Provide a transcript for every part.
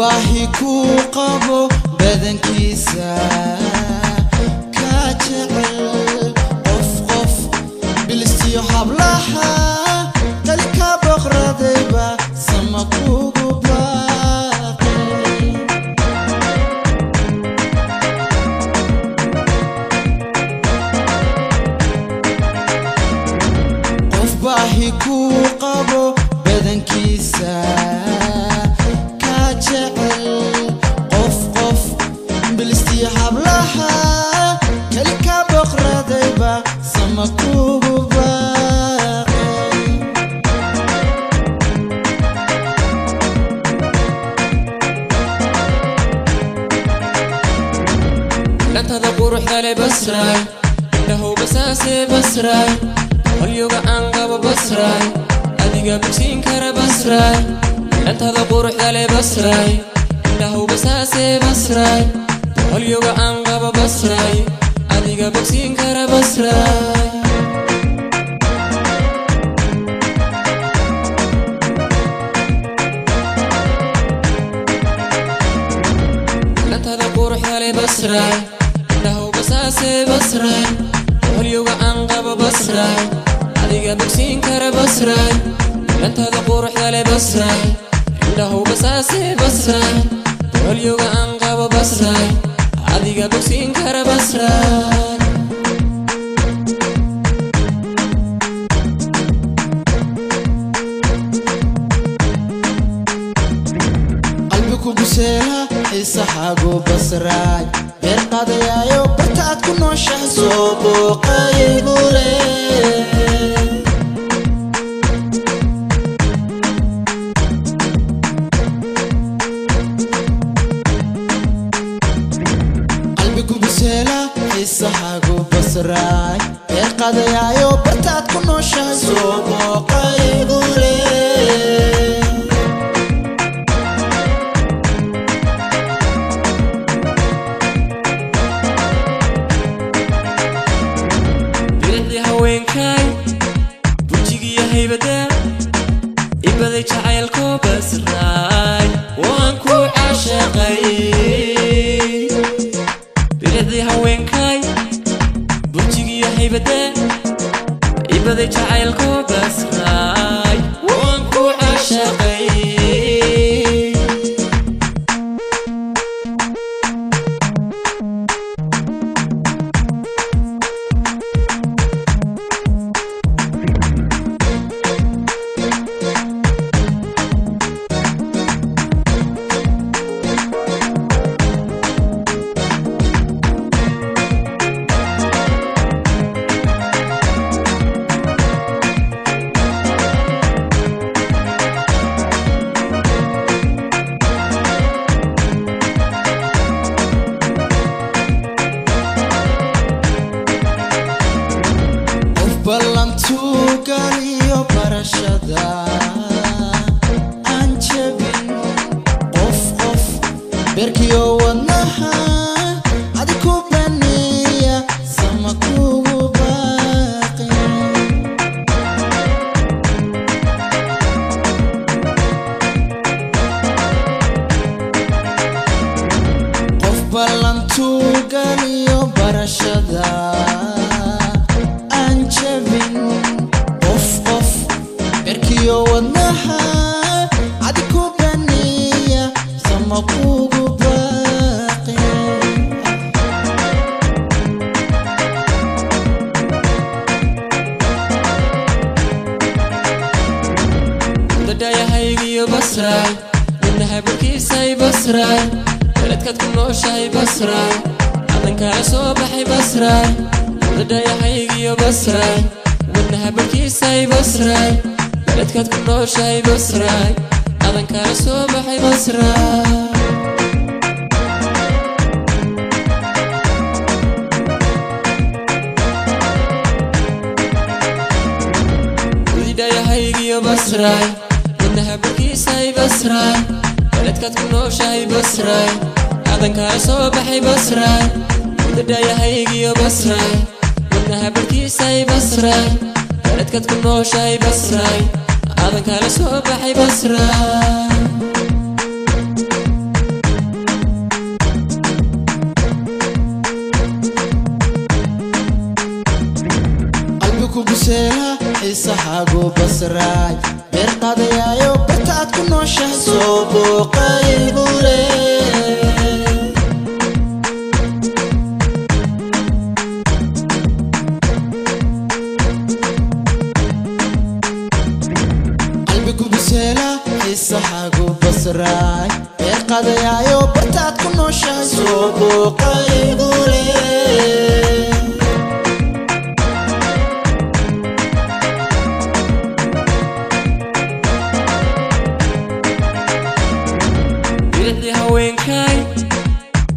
Baahi ku qabo badankiisa ka jecel qof qof bilistiyo hablaha kali ka boqradayba sama kugu baaqay. Qof baahi ku qabo badankiisa qof qof bilistiyo hablaha kali ka boqradayba sama kugu baaqay. Dhantada quruxda leh Basraay, indhahu basaase Basraay, holyoga aan qabo Basraay, adiga bogsiin kara Basraay. Dhantada quruxda leh Basraay, indhahu basaase Basraay, holyoga aan qabo Basraay, adiga bogsiin kara Basraay. Dhantada quruxda leh Basraay, indhahu basaase Basraay, holyoga aan qabo Basraay, adiga bogsiin kara Basraay. Dhantada quruxda leh Basraay, indhahu basaase Basraay, holyoga aan qabo Basraay, adiga bogsiin kara Basraay. Qalbi kugu seela xiisaxaagu Basraay, beer qaadayaayo barta aad ku nooshahay soo booqaygu leh. Qalbi kugu seela xiisaxaagu Basraay, beer qaadayaayo barta aad ku nooshahay soo booqaygu leh. Bilicdii haweenkaay, burjigiyo haybada ibaday jacaylko Basraay, waan ku caashaqay. Bilicdii haweenkaay, burjigiyo haybada ibaday jacaylko Basraay, waan ku caashaqay. Qof ballantuu galiyo barashada aan jabin, qof qof beerkiyo wadnaha adi ku baneeya sama kugu baaqin. Qof ballantuu galiyo barashada aan jabin, qof qof beerkiyo wadnaha adi ku baneeya sama kugu baaqin. Dadhayahaygiyo Basraay, midnaha burkiisay Basraay, beledkaad ku nooshahay Basraay, adankaala soo baxay Basraay. Dadhayahaygiyo Basraay, Wadnaha barkiisay Basraay, beledkaad ku nooshahay Basraay, adan kala soo baxay Basraay. Gudidhayahaygiyo Basraay, wadnaha barkiisay Basraay, beledkaad ku nooshahay Basraay, adan kala soo baxay Basraay. Gudidhayahaygiyo Basraay, wadnaha barkiisay Basraay, beledkaad ku nooshahay Basraay, adan kala soo baxay Basraay. Qalbi ku buseela xiisahaagu Basraay, beer qaadayaayo bartaad ku nooshahay soo booqaygu leh. Qalbi ku buseela xiisahaagu Basraay, beer qaadayaayo bartaad ku nooshahay soo booqaygu leh. Bilicdii haweenkaay,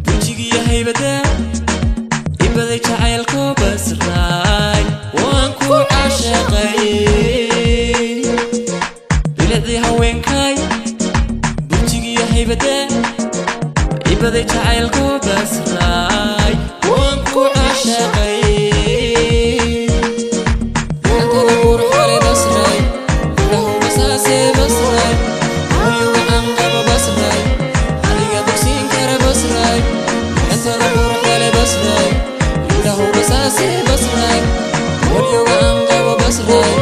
burjigiyo haybada ibaday jacaylko Basraay, waan ku caashaqay. Bilicdii haweenkaay, burjigiyo haybada ibaday jacaylko Basraay, waan ku caashaqay. Gacantada quruxale Basraay, indhahu basaasee Basraay, hoyuga aan qabo Basraay, adiga bogsiin kara Basraay. Gacantada quruxale Basraay, indhahu basaasee Basraay, hoyuga aan qabo Basraay.